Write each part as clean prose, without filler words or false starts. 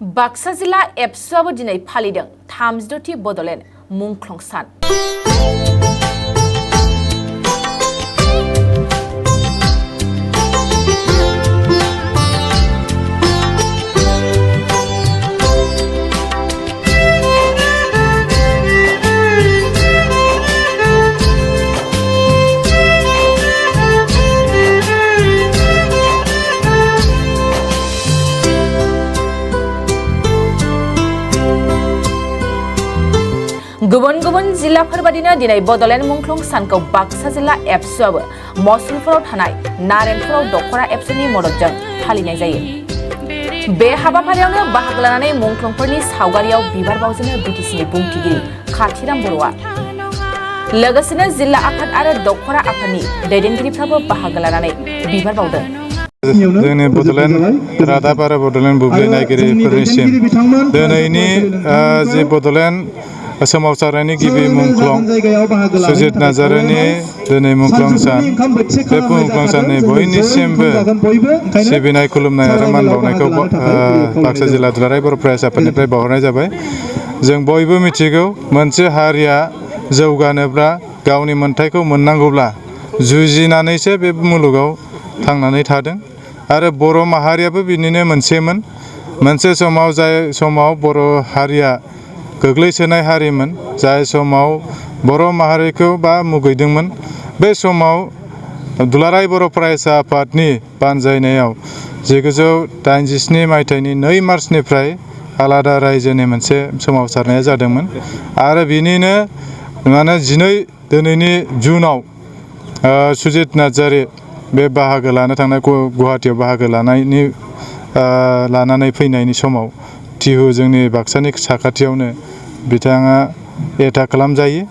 बाक्सा जिल्ला एबसुआबो दिनै फालिदों 36थि बड'लेण्ड मुंख्लं सान। गुबुन गुबुन जिल्लाफोरबादिनो दिनै बड'लेण्ड मुंख्लं सानखौ बाक्सा जिल्ला एबसुआबो मसलपुराव थानाय नारेंपुराव दखरा एबसुनि मददजों फालिनाय जायो। बे हाबाफारियावनो बाहागो लानानै मुंख्लंफोरनि सावगारियाव बिबार बावजेनो बिटिसिनि बुंथिगिरि खाथिराम बर'आ लोगोसेनो जिल्ला आफाद आरो दखरा आफादनि दैदेनगिरिफ्राबो बाहागो लानानै बिबार बावदों। जोंनि बड'लेण्ड रादाब आरो बड'लेण्ड बुब्लि नायगिरिफोरनिसिम दिनैनि जि बड'लेण्ड सोमावसारनायनि गिबि मुंख्लं सुजित नार्जारिनि दिनै मुंख्लं सान, बे मुंख्लं साननि बयनिसिमबो सिबिनाय खुलुमनाय आरो मान बावनायखौ बाक्सा जिल्ला दुलाराय बर' फरायसा आफादनिफ्राय बावहरनाय जाबाय। जों बयबो मिथिगौ, मोनसे हारिया जौगानोब्ला गावनि मोनथायखौ मोननांगौब्ला जुजिनानैसो बे मुलुगाव थांनानै थादों आरो बर' माहारियाबो बिनिनो मोनसेमोन। मोनसे समाव जाय समाव बर' हारिया गोग्लैसोनाय हारिमोन, जाय समाव बर' माहारिखौ मुगैदोंमोन, बे समाव दुलाराय बर' फरायसा आफादनि बानजायनायाव 1987 मायथाइनि 2 मार्चनिफ्राय आलादा रायजोनि मोनसे सोमावसारनाया जादोंमोन आरो बिनिनो दिनैनि जुनाव सुजित नार्जारि बे बाहागो लानो थांनाय गुवाहाटीयाव बाहागो लानानै फैनायनि समाव टिहु जोंनि बाक्सानि साखाथियावनो बिथाङा एटा खालामजायो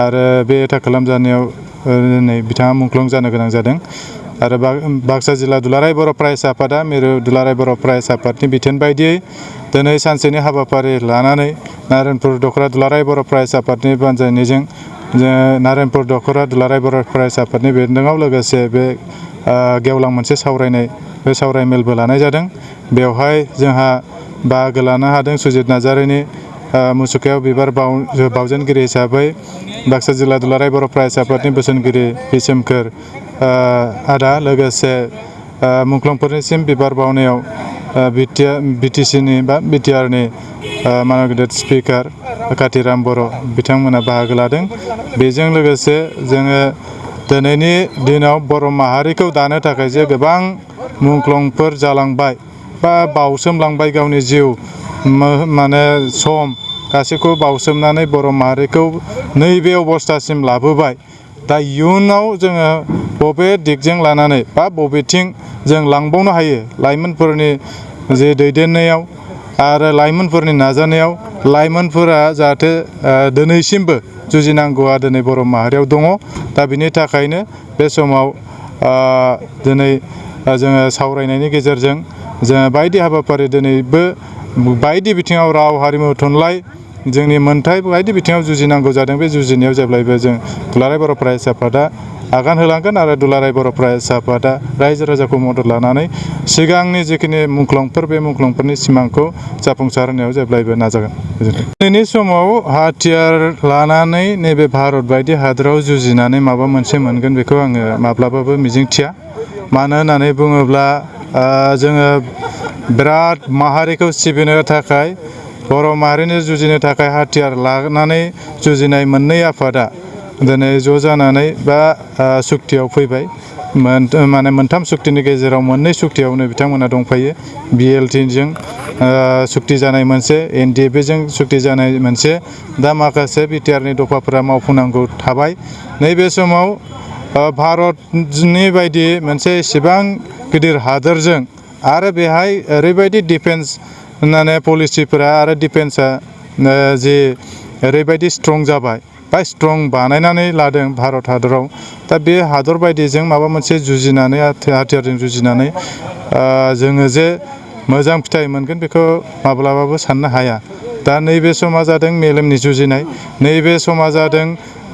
आरो बे एटा खालामजानायाव दिनै बिथाङा मुंख्लं जानो गोनां जादों आरो बाक्सा जिल्ला दुलाराय बर' फरायसा आफादा मिरु दुलाराय बर' फरायसा आफादनि बिथोन बायदियै दिनै सानसेनि हाबाफारि लानानै नारेंपुर दखरा दुलाराय बर' फरायसा आफादनि बानजायनायजों नारेंपुर दखरा दुलाराय बर' फरायसा आफादनि बेन्दोङाव लोगोसे बे गेवलां मोनसे सावरायनाय, बे सावरायमेलबो लानाय जादों। बेवहाय जोंहा बाहागो लानो हादों सुजित नार्जारिनि मुसुखायाव बिबार बावजेनगिरि हिसाबै बाक्सा जिल्ला दुलाराय बर' फरायसा आफादनि बोसोनगिरि सोमखोर आदा, लोगोसे मुंख्लंफोरनिसिम बिबार बावनायाव बिटिसिनि बिटिआरनि मानगिदिर स्पिकार खाथिराम बर' बिथांमोना बाहागो लादों। बेजों लोगोसे जोङो दिनैनि दिनाव बर' माहारिखौ दानो थाखाय जे गोबां मुंख्लंफोर जालांबाय बावसोमलांबाय, गावनि जिउ सम गासैखौ बावसोमनानै बर' माहारिखौ नैबे अबस्थासिम लाबोबाय। दा इयुनाव जोङो बबे दिगजों लानानै बबेथिं जों लांबावनो हायो, लाइमोनफोरनि जे दैदेननायाव आरो लाइमोनफोरनि नाजानायाव लाइमोनफोरा जाहाथे दिनैसिमबो जुजिनांगौआ दिनै बर' माहारियाव दङ। दा बिनि थाखायनो बे समाव दिनै जोङो सावरायनायनि गेजेरजों जोङो बायदि हाबाफारि दिनैबो बायदि बिथिङाव राव, हारिमु, थुनलाइ, जोंनि मोनथाय बायदि बिथिङाव जुजिनांगौ जादों। बे जुजिनायाव जेब्लायबो जों दुलाराय बर' फरायसा आफादा आगान होलांगोन आरो दुलाराय बर' फरायसा आफादा रायजो राजाखौ मदद लानानै सिगांनि जिखिनि मुंख्लंफोर, बे मुंख्लंफोरनि सिमांखौ जाफुंसार होनायाव जेब्लायबो नाजागोन। दिनैनि समाव हाथियार लानानै नैबे भारत बायदि हादोराव जुजिनानै माबा मोनसे मोनगोन बेखौ आङो माब्लाबाबो मिजिंथिया। मानो होननानै बुङोब्ला जोङो बिराद माहारिखौ सिबिनो थाखाय, बर' माहारिनो जुजिनो थाखाय हाथियार लानानै जुजिनाय मोननै आफादा दिनै ज' जानानै सुक्तियाव फैबाय। मोनथाम सुक्तिनि गेजेराव मोननै सुक्तियावनो बिथांमोना दंफायो। BLTजों सुक्ति जानाय मोनसे, NDFBजों सुक्ति जानाय मोनसे, दा माखासे बिटिआरनि दफाफोरा मावफुंनांगौ थाबाय। नैबे समाव भारतनि बायदि मोनसे इसेबां गिदिर हादोरजों आरो बेहाय ओरैबायदि डिफेन्स होननानै पलिसिफोरा आरो डिफेन्सआ जि ओरैबायदि स्ट्रं जाबाय स्ट्रं बानायनानै लादों भारत हादराव। दा बे हादर बायदिजों माबा मोनसे जुजिनानै, हाथियारजों जुजिनानै जोङो जे मोजां फिथाइ मोनगोन बेखौ माब्लाबाबो साननो हाया। दा नैबे समा जादों मेलेमनि जुजिनाय, नैबे समा जादों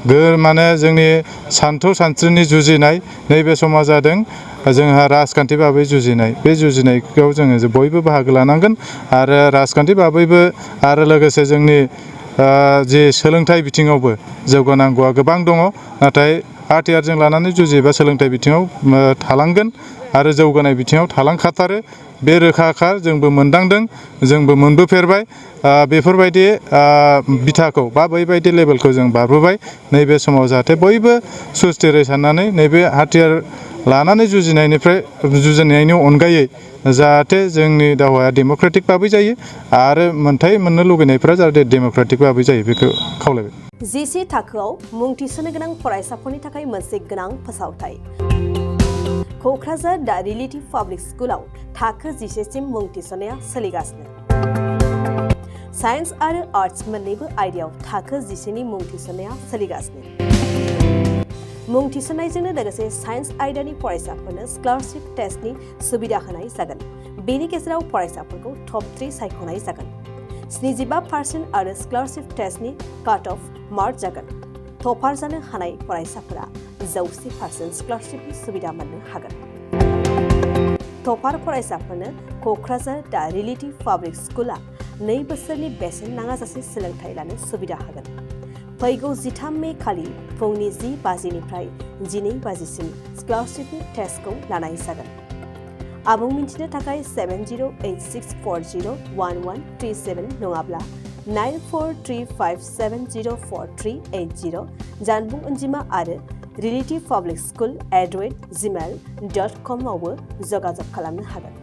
जोंनि सान्थौ सानस्रिनि जुजिनाय, नैबे समा जादों जोंहा राजखान्थि बाबै जुजिनाय बे जुजिनायखौ जोङो बयबो बाहागो लानांगोन आरो राजखान्थि बाबैबो आरो लोगोसे जोंनि जे सोलोंथाइ बिथिङावबो जौगानांगौआ गोबां दङ नाथाय हाथियारजों लानानै जुजियोबा सोलोंथाइ बिथिङाव थालांगोन आरो जौगानाय बिथिङाव थालांखाथारो बे रोखाखा जोंबो मोनदांदों जोंबो मोनबोफेरबाय बेफोरबायदि बिथाखौ बा बैबायदि लेभेलखौ जों बारबोबाय नैबे समाव जाहाथे बयबो सुस्थिरै साननानै नैबे हाथियार लानानै जुजिनायनि अनगायै जाहाथे जोंनि दावहाया डेम'क्रेटिक भाबै जायो आरो मोनथाय मोननो लुगैनायफ्रा जाहाथे डेम'क्रेटिक भाबै जायो बेखौ खावलायबाय। जिसे थाखोआव मुं थिसननो गोनां फरायसाफोरनि थाखाय मोनसे गोनां फोसावथाय। क'क्राझार दा रिलेटिभ पाब्लिक स्कुलाव थाखो 10 सिम मुं थिसननाया सोलिगासिनो। साइन्स आरो आर्ट्स मोन्नैबो आयदायाव थाखो 10 नि मुं थिसननाया सोलिगासिनो। मुं थिसननायजोंनो लोगोसे साइन्स आयदानि फरायसाफोरनो स्कलारशिप टेस्टनि सुबिदा होनाय जागोन। बेनि गेजेराव फरायसाफोरखौ टप 3 सायख'नाय जागोन। 75% आरो स्कलारशिप टेस्टनि काट अफ मार्क जागोन। टपार जानो हानाय फरायसाफोरा 100% स्कलारशिपनि सुबिदा मोननो हागोन। टपार फरायसाफोरनो क'क्राझार दा रिलेटिभ पाब्लिक स्कुला 2 बोसोरनि बेसेन नाङाजासे सोलोंथाइ लानो सुबिदा होगोन। फैगौ 13 मे खालि फुंनि 10 बाजिनिफ्राय 12 बाजिसिम स्कलारशिपनि टेस्टखौ लानाय जागोन। आबुं मिन्थिनो थाखाय 7086401137 नङाब्ला 9435704380 जानबुं अनजिमा आरो relativepublicschool@gmail.com आवबो जगाजग खालामनो हागोन।